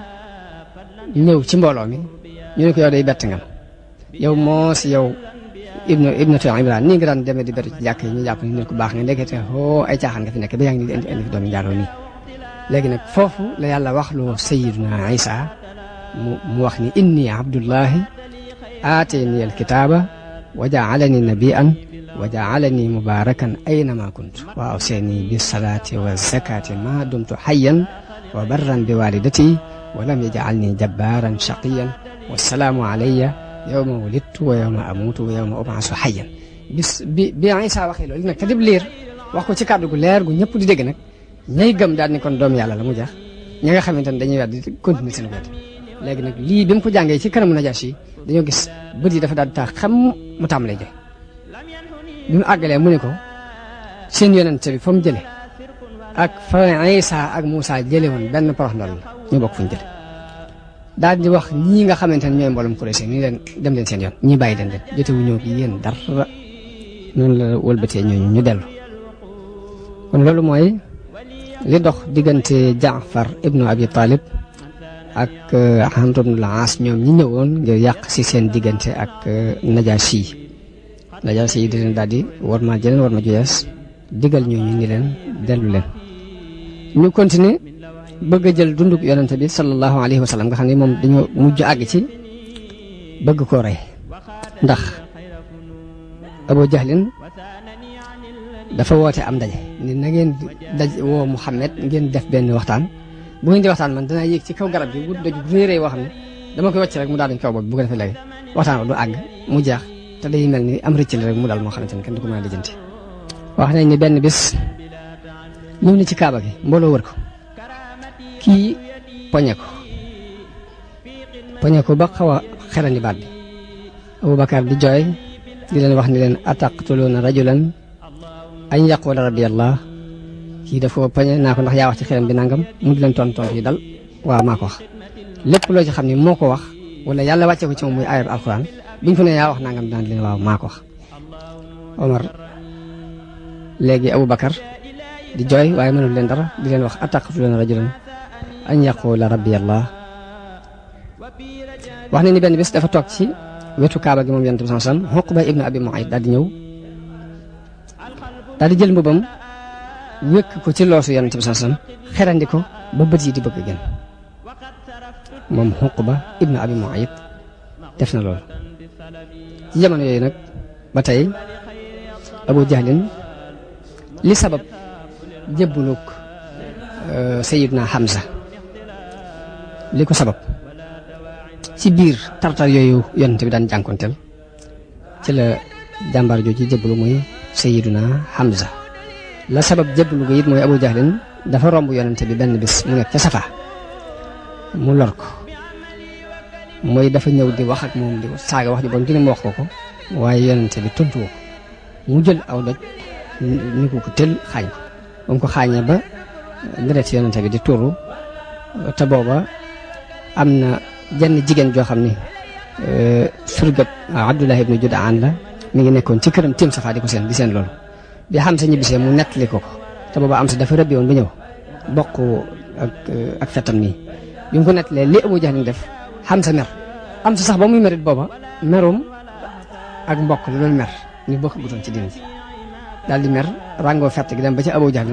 ñëw ci mbooloo mi ñu ne ko yow day bett nga yow moo si yow ibnatu Imraan nii nga daan demee di beru ci jàkk yi ñu jàpp ni nit ku baax nga ndekete ay caaxaan nga fi nekk ba yaa ngi ni indi fi doomi njaaloo nii léegi nag foofu la yàlla wax loo sayyiduna Isa mu wax ni inni abdullahi aatani alkitaaba wa jaalani nabiyan wa jaalani mubarakan aynama kuntu wa awsani bisalaati wa zakati ma dumtu hayyan wa barran bi walidati wa lam yaj'alni jabbaran shaqiyan wassalaamu alayya yawma wulidtu wa yawma amutu wa yawma ub'asu hayyan bi Isa waxee loolu nag te dib liir wax ko ci kàddu gu leer gu ñëpp di dégg nag ñay gëm daal ni kon doomu yàlla la mu jax ñi nga xamante ne dañuy wet di continuer seen wet léegi nag lii bi mu ko jàngee ci kanamu Najaasi yi dañoo gis bët yi dafa daal di tax xam mu tàmbalee joy bi mu àggalee mu ne ko seen yonent bi fa mu jële ak fa Isa ak Muusa jële woon benn porox ndol la ñu bokk fu ñu jële daal di wax ñii nga xamante ne ñooy mboolum Quraysh ni leen dem leen seen yoon ñii bàyyi leen jote wu ñëw gi yéen dara noonu la wëlbatee ñooñu ñu dellu kon loolu mooy li dox diggante Jaafar ibnu Abi Talib ak Amr ibn al-As ñoom ñi ñëwoon ngir yàq si seen diggante ak Najaasi yi di leen daal di war ma jeneen war ma juyees digal ñooñu ni leen dellu leen ñu continuer bëgg a jël dunduk yonente bi sallallahu alayhi wa sallam nga xam ne moom dañoo mujj àgg ci bëgg koo rey ndax Abu Jahlin dafa woote am ndaje ni na ngeen woo Muhammad ngeen def benn waxtaan bu ngeen di waxtaan man danaa yéeg ci kaw garab gi wut doj bu réy woo xam ne dama koy wàcc rek mu daal dañ kaw bopp bu ko defee léegi waxtaan du àgg mu jeex te day mel ni am rëcc la rek mu dal moo xamante ne kenn du ko mën a lijjanti wax nañ ni benn bis ñëw na ci kaaba gi mbooloo wër ko kii poñe ko ba xaw a xerandi baat bi Abubakar di jooy di leen wax ni leen ataqtuluuna rajulan an yaqula rabbi allah kii dafa poñe naa ko ndax yaa wax ci xelam bi nangam mu di leen tontu yi dal waaw maa ko wax lépp loo ci xam ni moo ko wax wala yàlla wàcce ko ci moom muy ayat alquran biñ ko ne yaa wax nangam daan leen waaw maa ko wax Omar léegi Abubakar di jooy waaye mënul leen dara di leen wax ataqtuluuna rajulan an yaqula rabbi allah wax na ni benn bés dafa toog ci wetu kaaba gi moom yonent bi sallallahu alayhi wasallam Uqba ibnu Abi Mu'ayt daal di ñëw daal di jël mbubam wékk ko ci loosu yonent bi sallallahu alayhi wasallam xerandi ko ba bët yi di bëgg a génn moom Uqba ibnu Abi Mu'ayt def na loolu ci jamono yooyu nag ba tey Abu Jahlin li sabab jébbuluk Sayyidna Hamza li ko sabab ci biir tartar yooyu yonent bi daan jànkonteel ci la jàmbaar jooju jébbalu muy Sayyiduna Hamza la sabab jébbalu ko it mooy Abu Jahlin dafa romb yonent bi benn bis mu nekk ca Safa mu lor ko mooy dafa ñëw di wax ak moom di saaga wax ji bon dina mu wax ko waaye yonent bi tontu ko mu jël aw doj ni ko tël xaañ ko ba mu ko xaañee ba deret yonent bi di tuuru te booba am na jenn jigéen joo xam ni surgab Abdullah ibnu Jud'aan la mi ngi nekkoon ci këram tiim Safa di ko seen loolu bi Hamza ñibbisee mu nettali ko te booba am sa dafa rëbbi woon ba ñëw bokk ak fetam nii bi mu ko nettalee li Abu Jahl def Hamza mer am sa sax ba muy merit booba merum ak mbokk la doon mer ñu bokk gutoon ci diina ji daal di mer ràngoo fett gi dem ba ci Abu Jahl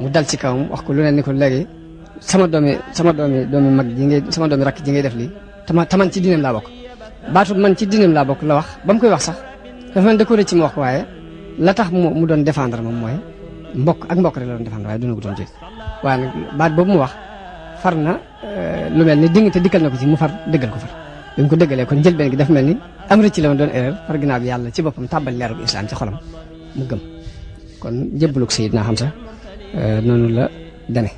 mu dal ci kawam wax ko lu ne ni ko léegi sama doomi mag ji ngay sama doomi rakk ji ngay def lii te man ci diineem laa bokk baatu man ci diineem laa bokk la wax ba mu koy wax sax dafa mel da ko rëcc ci mu wax ko waaye la tax mu doon défendre moom mooy mbokk rek la doon défendre waaye duna gutoon ci waaye nag baat boobu mu wax far na lu mel ni ding te dikkal na ko ci mu far dëggal ko far bi mu ko dëggalee kon njëlbeen gi dafa mel ni am rëcc la woon doon erreur far ginnaaw bi yàlla ci boppam tàbbal leerug islam ci xolam mu gëm kon jébbalug Sayyidina Hamza noonu la deme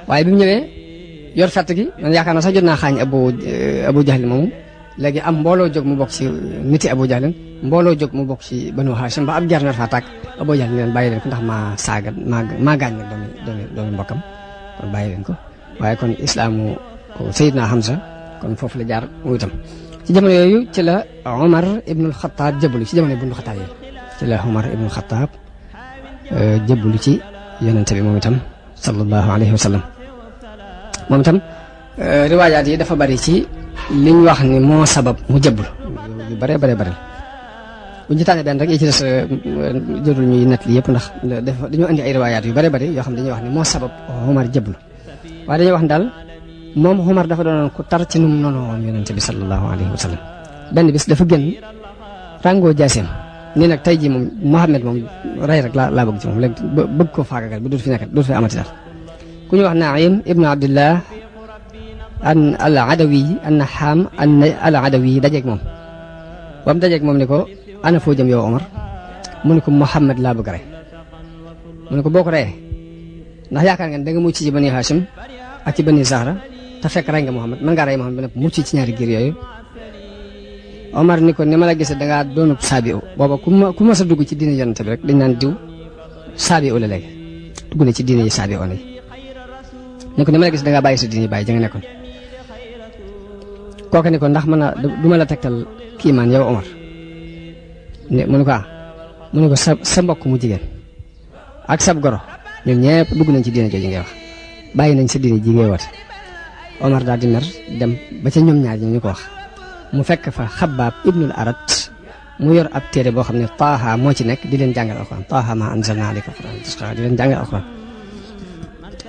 waaye bi mu ñëwee yor fett gi man yaakaar naa sax jot naa xaañ Abu Jahl moomu léegi am mbooloo jóg mu bokk ci niti Abu Jahl mbooloo jóg mu bokk ci Banu Hashim ba ab jar nar faa tàkk Abu Jahl ne leen bàyyi leen ko ndax maa gaañ nag doomi mbokkam kon bàyyi leen ko waaye kon islaamu Sayyidina Hamza kon foofu la jaar mu itam ci jamono yooyu ci la Omar ibnul Xattaab jébbalu ci jamono ibnul Xattaab yi ci la Omar ibnul Xattaab jébbalu ci yonent bi moom itam sallallahu alayhi wa sallam moom itam riwaayaat yi dafa bari ci liñ wax ni moo sabab mu jébbalu yu bare buñ ci tànnee benn rek yi ci des jërul ñuy nett li yëpp ndax dañoo indi ay riwaayaat yu bare bari yoo xam ne dañuy wax ni moo sabab Omar jébbalu waaye dañuy wax ni daal moom Omar dafa doonoon ku tar ci nu mu noonu woon yonent bi sallallahu alayhi wa sallam benn bis dafa génn ràngoo jaaseem nii nag tey jii moom Muhammad moom rey rek laa bëgg ci moom léegi bëgg koo faagagal ba dootu fi nekk dootu fi amati daal ku ñu wax Naim ibnu Abdillah al Adawi an Naxaam al Adawi dajeeg moom ba mu dajeeg moom ni ko ana foo jëm yow Omar mu ne ko Muhammad laa bëgg rey mu ne ko boo ko reyee ndax yaakaar ngeen da nga mucc ci Bani Hashim ak ci Bani Zahra te fekk rey nga Muhammad mën ngaa rey Muhammad ba nag mucc ci ñaari giir yooyu Omar ni ko ni ma la gisee dangaa doonub saabi u booba ku ma sa dugg ci diine yonent bi rek dañ naan diw saabi u la léegi dugg na ci diine yi saabi u yi ni ko ni ma la gisee dangaa bàyyi sa diine bàyyi ja nga nekkoon kooka ni ko ndax du ma la tegtal kiimaan yow Omar mu ne ko mu ne ko sa mbokk mu jigéen ak sab goro ñoom ñëpp dugg nañ ci diine jooju ngay wax bàyyi nañ sa diine ji ngay woote Omar daal di mer dem ba ca ñoom ñaar ñu ko wax mu fekk fa Xabbaab ibnul Arat mu yor ab téere boo xam ne Taaha moo ci nekk di leen jàngal alxuraan Taaha maa anzalnaa alayka al-Qur'aan di leen jàngal alxuraan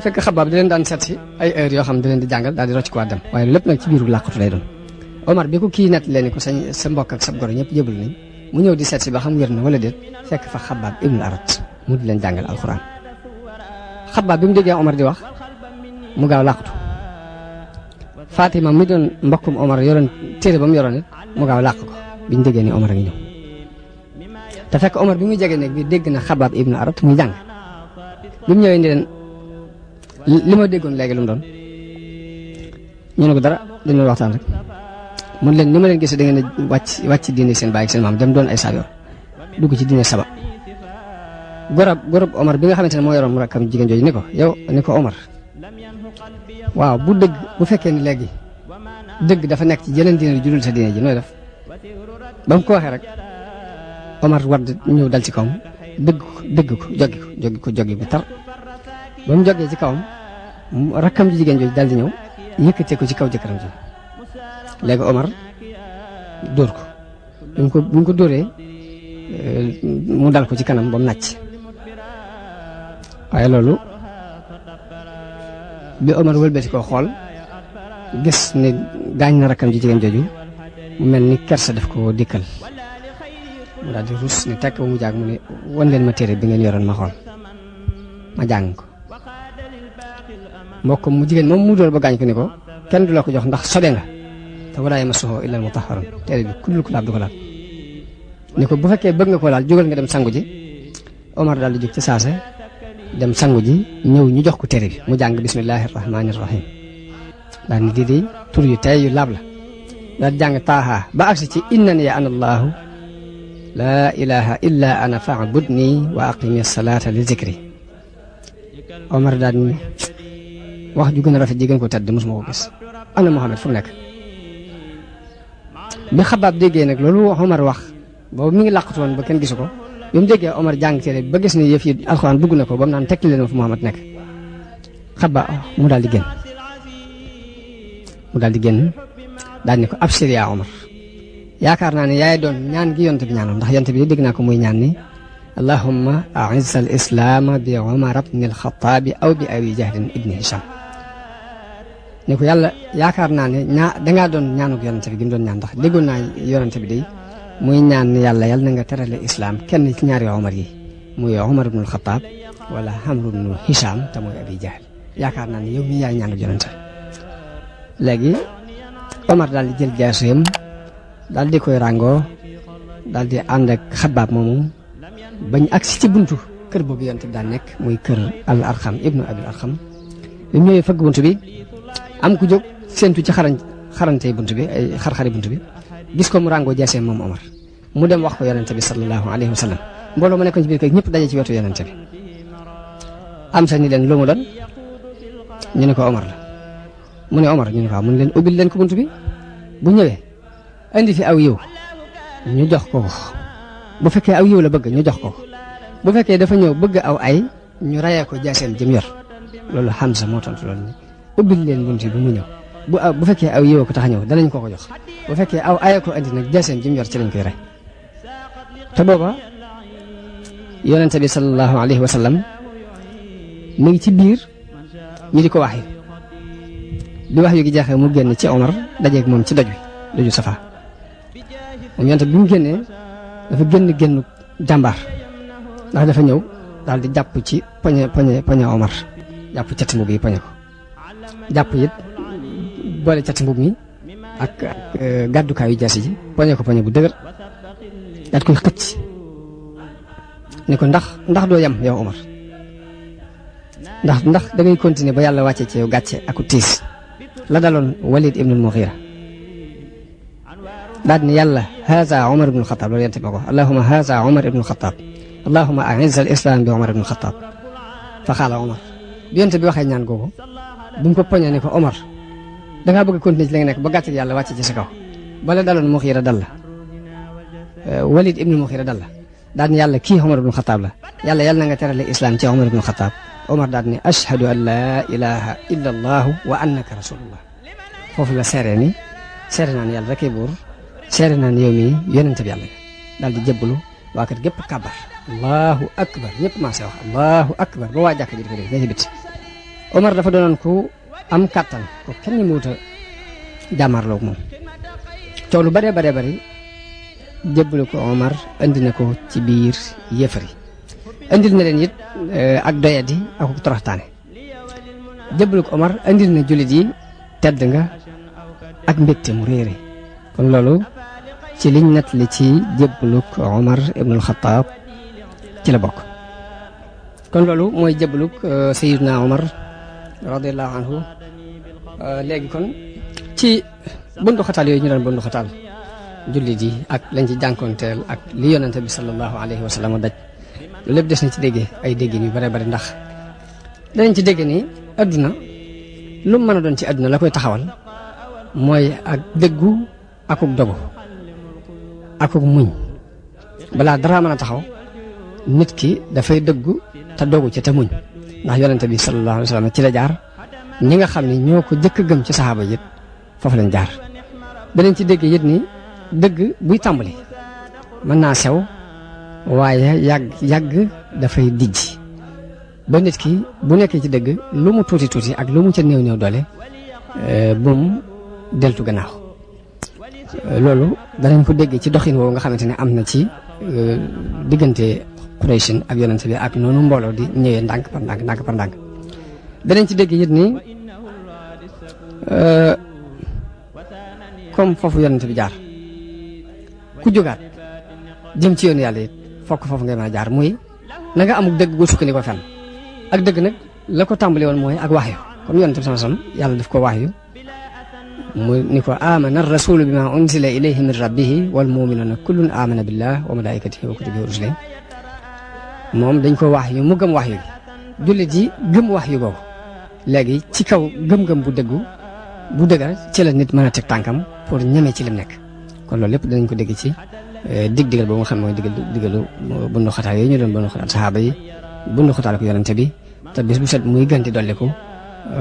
fekk Xabbaab di leen daan seet si ay heures yoo xam ne di leen di jàngal daal di rocc ko dem waaye lépp nag ci biiru làqatu lay doon Omar bi ko kii nett leen ko sa mbokk ak sa goro ñëpp jébbalu nañ mu ñëw di seet si ba xam wér na wala déet fekk fa Xabbaab ibnul Arat mu di leen jàngal alxuraan Xabbaab bi mu déggee Omar di wax mu gaaw làqatu Fatima mi doon mbokkum Omar yoroon téere ba mu yoroon it mu gaaw làq ko biñ déggee ni Omar a ngi ñëw te fekk Omar bi muy jege néeg bi dégg na Xabbaab ibnu Arat muy jàng bi mu ñëwee ni leen li ma déggoon léegi lu mu doon ñu ne ko dara dañu doon waxtaan rek mun leen ni ma leen gisee da ngeen a wàcc diine seen baay ak seen maam dem doon ay saayoor dugg ci diine saba gorob Omar bi nga xamante ne moo yoroon mu rakkam jigéen jooju ni ko Omar waaw bu fekkee ni léegi dëgg dafa nekk ci jeneen diine ju dul sa diine ji nooy def ba mu ko waxee rek Omar war ñëw dal ci kawam dëgg ko joggi bu tar ba mu jógee ci kawam rakkam ji jigéen jooju dal di ñëw yëkkatee ko ci kaw jëkkëram ji léegi Omar dóor ko bu ñu ko dóoree mu dal ko ci kanam ba mu nàcc waaye loolu bi Omar wëlbati koo xool gis ne gaañ na rakkam ji jigéen jooju mu mel ni kersa def ko dikkal mu daal di rus ni tekk ba mu jaag mu ne wan leen ma téere bi ngeen yoroon ma xool ma jàng ko mbokk mu jigéen moom mu dóor ba gaañ ko ni ko kenn du la ko jox ndax sobe nga te walaa yamassuhu illal mutahharun téere bi ku dul ko laab du ko laal ni ko bu fekkee bëgg nga ko laal jógal nga dem sangu ji Omar daal di jóg ci saase dem sangu ji ñëw ñu jox ko téere bi mu jàng bismillahi rahmaani rahim daal ni di tur yu tey yu laab la daal di jàng taaha ba agsi ci innani ana allahu laa ilaha illa ana fa'budni wa aqimi salata li zikri Omar daal ni wax ju gën a rafet ji gën ko tedd mosuma ko gis ana Muhammad fu mu nekk bi Xabaab déggee nag loolu Omar wax boobu mi ngi làqatu woon ba kenn gisu ko bi mu déggee Omar jàng téere ba gis ni yëf yi alxuraan dugg na ko ba mu naan tekki leen fu Muhammad nekk Xabaab mu daal di génn daal ni ko abshir yaa Omar yaakaar naa ne yaay doon ñaan gi yonte bi ñaanoon ndax yonte bi dégg naa ko muy ñaan ni allahumma a'izz al islaama bi Omar ibn al Xattaab aw bi Abi Jahlin ibni Hisham ni ko yàlla yaakaar naa ne dangaa doon ñaanuk yonente bi gi mu doon ñaan ndax déggoon naa yonente bi day muy ñaan ni yàlla na nga terale islaam kenn ci ñaari Omar yi muy Omar ibn al Xattaab wala Amr ibn Hisham te mooy Abi Jahl yaakaar naa ne yow mii yaay ñaanuk yonente léegi Omar daal di jël jaaseem daal di koy ràngoo daal di ànd ak Xabaab moomu bañ agsi ci buntu kër boobu yonent bi daan nekk muy kër al Arxam ibnu Abil Arxam bi mu ñëwee fëgg buntu bi am ku jóg séentu ci xarante buntu bi ay xar-xari buntu bi gis ko mu ràngoo jaaseem moom Omar mu dem wax ko yonent bi sallallahu alayhi wa sallam mbooloo ma nekkoon ci biir kër ñëpp daje ci wetu yonent bi am sa ni leen lu mu doon ñu ne ko Omar la mu ne Omar ñu ne ko mu ne leen ubbil leen ko buntu bi bu ñëwee indi fi aw yiw ñu jox ko bu fekkee aw yiw la bëgg ñu jox ko bu fekkee dafa ñëw bëgg aw ay ñu rayee ko jaaseem jëm yor loolu Hamza moo tontu loolu ni ubbil leen buntu bi mu ñëw bu fekkee aw yiw ko tax a ñëw danañ ko jox bu fekkee aw ay ko indi nag jaaseem jëm yor ci lañ koy rey te booba yonente bi sallallahu alayhi wa sallam mu ngi ci biir ñu di ko wax bi wax yu gi jeexee mu génn ci Omar dajeeg moom ci doju Safa moom yonte bi mu génnee dafa génn jàmbaar ndax dafa ñëw daal di jàpp ci poñe Omar jàpp cati mbub yi poñe ko jàpp it boole cati mbub mi ak gàddukaayu jaasi ji poñe ko poñe bu dëgër daat koy xëcc ni ko ndax doo yam yow Omar ndax da ngay continuer ba yàlla wàcce ci yow gàcce aku tiis la daloon Walid ibn al-Mughira daal ni yàlla haza Omar ibn al-Khattab loolu yente ma ko allahumma haza Omar ibn al-Khattab allahumma a'izz al-islam bi Omar ibn al-Khattab fa xaala Omar bi yonte bi waxee ñaan googu bu mu ko poñee ne ko Omar dangaa bëgg a continuer ci li nga nekk ba gàcce yàlla wàcce ci sa kaw bala daloon Mughira dal la Walid ibn al-Mughira dal la daal ni yàlla kii Omar ibn al-Khattab la yàlla na nga terale islam ci Omar ibn al-Khattab Omar daal ni ashhadu an laa ilaha illa allahu wa annaka rasulullah foofu la seere naa ni yàlla rekk buur seere naa ni yow mii yonente bi yàlla daal di jébbalu waa kër gépp kàbbar allahu akbar ñëpp maa see wax allahu akbar ba waa jàkk ji di ko dégg ci biti Omar dafa doonoon ku am kàttan ko kenn mu wut a jàmmarloog moom coow lu bëree bëri jébbalu ko Omar andi na ko ci biir yéefar yi indil na leen it ak doyadi ak toroxtaane jébbalu ko Omar indil na jullit yi tedd nga ak mbégte mu réere kon loolu ci liñ nettali ci jébbalu ko Omar ibnul Xattaab ci la bokk kon loolu mooy jébbalu ko Sayyidina Omar radiyallahu anhu léegi kon ci bundu xataal yooyu ñu doon bundu xataal jullit yi ak lañ ci jànkoonteel ak li yonente bi sallallahu alayhi wa sallam daj loolu lépp des na ci déggee ay déggin yu bare bari ndax danañ ci dégg ni adduna lu mu mën a doon ci adduna la koy taxawal mooy ak dëggu akuk dogu akuk muñ balaa dara mën a taxaw nit ki dafay dëggu te dogu ci te muñ ndax yonente bi sallallahu alayhi wa sallam ci la jaar ñi nga xam ne ñoo ko jëkk gëm ci saxaaba yi foofu lañ jaar danañ ci dégg yit ni dëgg buy tàmbali mën naa sew waaye yàgg dafay dijj ba nit ki bu nekkee ci dëgg lu mu tuuti tuuti ak lu mu ca néew néew doole bu mu deltu gannaaw loolu danañ ko dégg ci doxin woowu nga xamante ne am na ci diggante Quraysh ak yonent bi ak noonu mbooloo di ñëwee ndànk par ndànk danañ ci dégg it ni comme foofu yonent bi jaar ku jógaat jëm ci yoonu yàlla it fokk foofu ngay mën a jaar muy na nga amul dëgg gu sukkandiku fenn ak dëgg nag la ko tàmbali woon mooy ak waxyu comme yonent bi sallallahu alayhi wasallam yàlla daf ko waxyu mu ni ko amana rasulu bima unsila ilayhi min rabbihi wal mu'minuna kullun amana billah wa malaikatihi wa kutubihi wa rusulihi moom dañ ko waxyu mu gëm waxyu gi jullit yi gëm waxyu googu léegi ci kaw gëm-gëm bu dëggal ci la nit mën a teg tànkam pour ñeme ci lim nekk kon loolu lépp danañ ko dégg ci digal boobu nga xam mooy digalu bundu xataal yooyu ñu doon bundu xataal saxaaba yi bundu xataal ko yonente bi te bis bu set muy gën di dolliku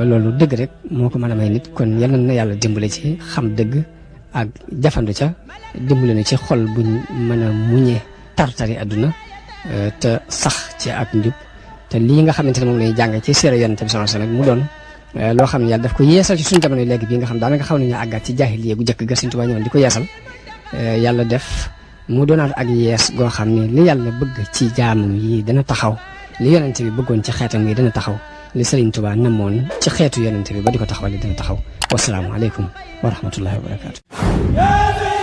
loolu dëgg rek moo ko mën a may nit kon yal na yàlla dimbale ci xam dëgg ak jafandu ca dimbale na ci xol buñ mën a muñee tartari àdduna te sax ci ak njub te lii nga xamante ne moom lañuy jàng ci séeréer yonente bi sallallahu alayhi wasallam mu doon loo xam ne yàlla daf ko yeesal ci suñu jamono léegi bii nga xam daanaka xaw nañu àggaat ci jaahiliya gu jëkk ga Sëriñ Tuubaa ñëwoon di ko yeesal yàlla def mu doonaat ak yees goo xam ne li yàlla bëgg ci jaamam yi dana taxaw li yonente bi bëggoon ci xeetam yi dana taxaw li Sëriñ Tuubaa namoon ci xeetu yonente bi ba di ko taxawal li dana taxaw wasalaamu aleykum wa rahmatullahi wa barakaatu.